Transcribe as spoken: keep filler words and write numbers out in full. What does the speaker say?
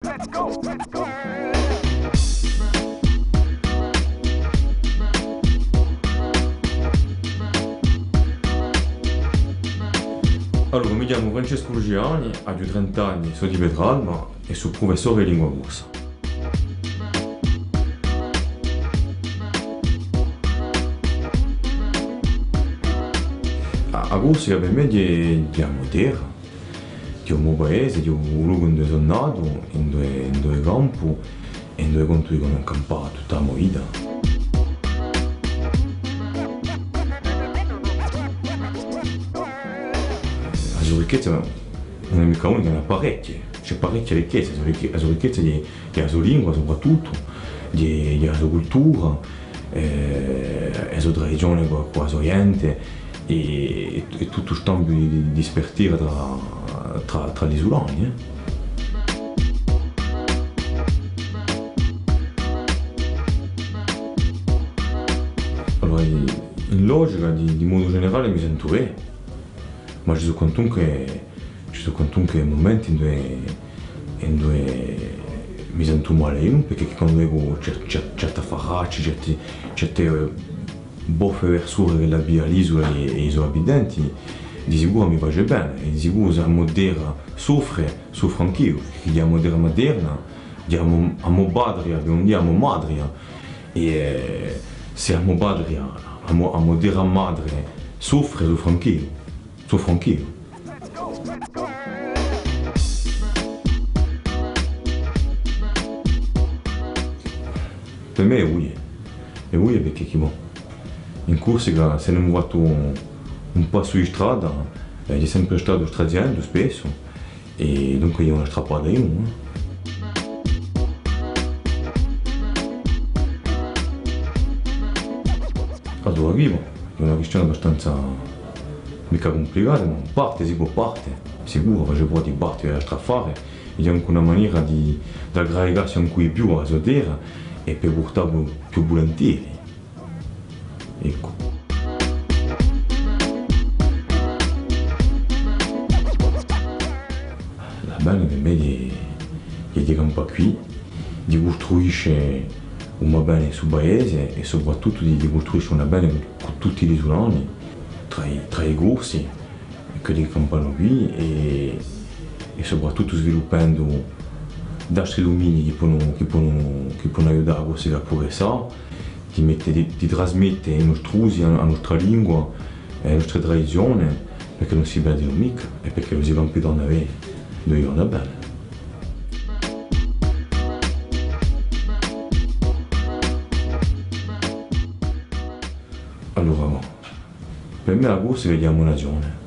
Allora, mi chjamu Francescu Luciani, aghju trenta anni, sò di Petralba è sò prufessore di lingua corsa. A, a Corsica per mè hè, hè a mo terra, hè u mo paese, hè u locu induve sò natu, induve, induve campu è induve contu di campà tutta a mo vita. A so ricchezza ùn hè micca unica, n'hà parechje. Ci hè parechje ricchezze, a so ricche-, a so ricchezza hè, hè a so lingua, soprattuttu, hè, hè a so cultura, eh, a so tradizione cù, cù a so ghjente, è, è, è tuttu u scambiu di, di, di spartera trà, trà, trà l'isulani, eh. Allora, in, in logica, di, di modu generale, mi sentu bè. Ma ci sò quantunque, ci sò quantunque mumenti induve, induve mi sentu male eiu, perchè chì quandu vecu cer-, cer-, certi affaracci, certi, certe, eh, boffe versure ch'ella piglia l'isula è, è i so abitanti, di sicuru mi face bè, è di sicuru s'è a mo terra suffre, suffru anch'eiu, perchè chì a mo terra materna, hè a mo, a mo patria, per ùn dì a mo matria, è, eh, s'è a mo patria, a mo, a mo terra madre suffre, suffru anch'eiu. Suffru anch'eiu. Per mè hè vuie. Hè vuie perchè chì, bon, in Corsica s'è no emu fattu un, un passu di strada, eh, hè sempre statu straziendu spessu, è dunque hè una strappata di noi, eh. Allora, quì, bon, hè una quistione abbastanza micca cumplicata, ma parte, si pò parte, sicuru, face parte di parte di l'altru affare, è hè ancu una manera di, d'aggregassi ancu di più à a so terra è per purtà più, più vulinteri. Eccu. L'avvene per mè hè, hè di campà quì, di custruisce un avvene in su paese è soprattuttu di, di custruisce un avvene cù, cù tutti l'isulani, trà i, trà i Corsi, quelli chì campanu quì è, è soprattuttu sviluppendu d'altri duminii chì ponu, chì ponu, chì ponu aiutà a Corsica à prugressà, di mette, di, di trasmette i nostri usi, a, a nostra lingua, è e nostre tradizione, perchè ùn si perdinu micca è perchè ùn si campi torna à vede dui ghjorni à vede. Allora, per mè a Corsica hè a mo nazione.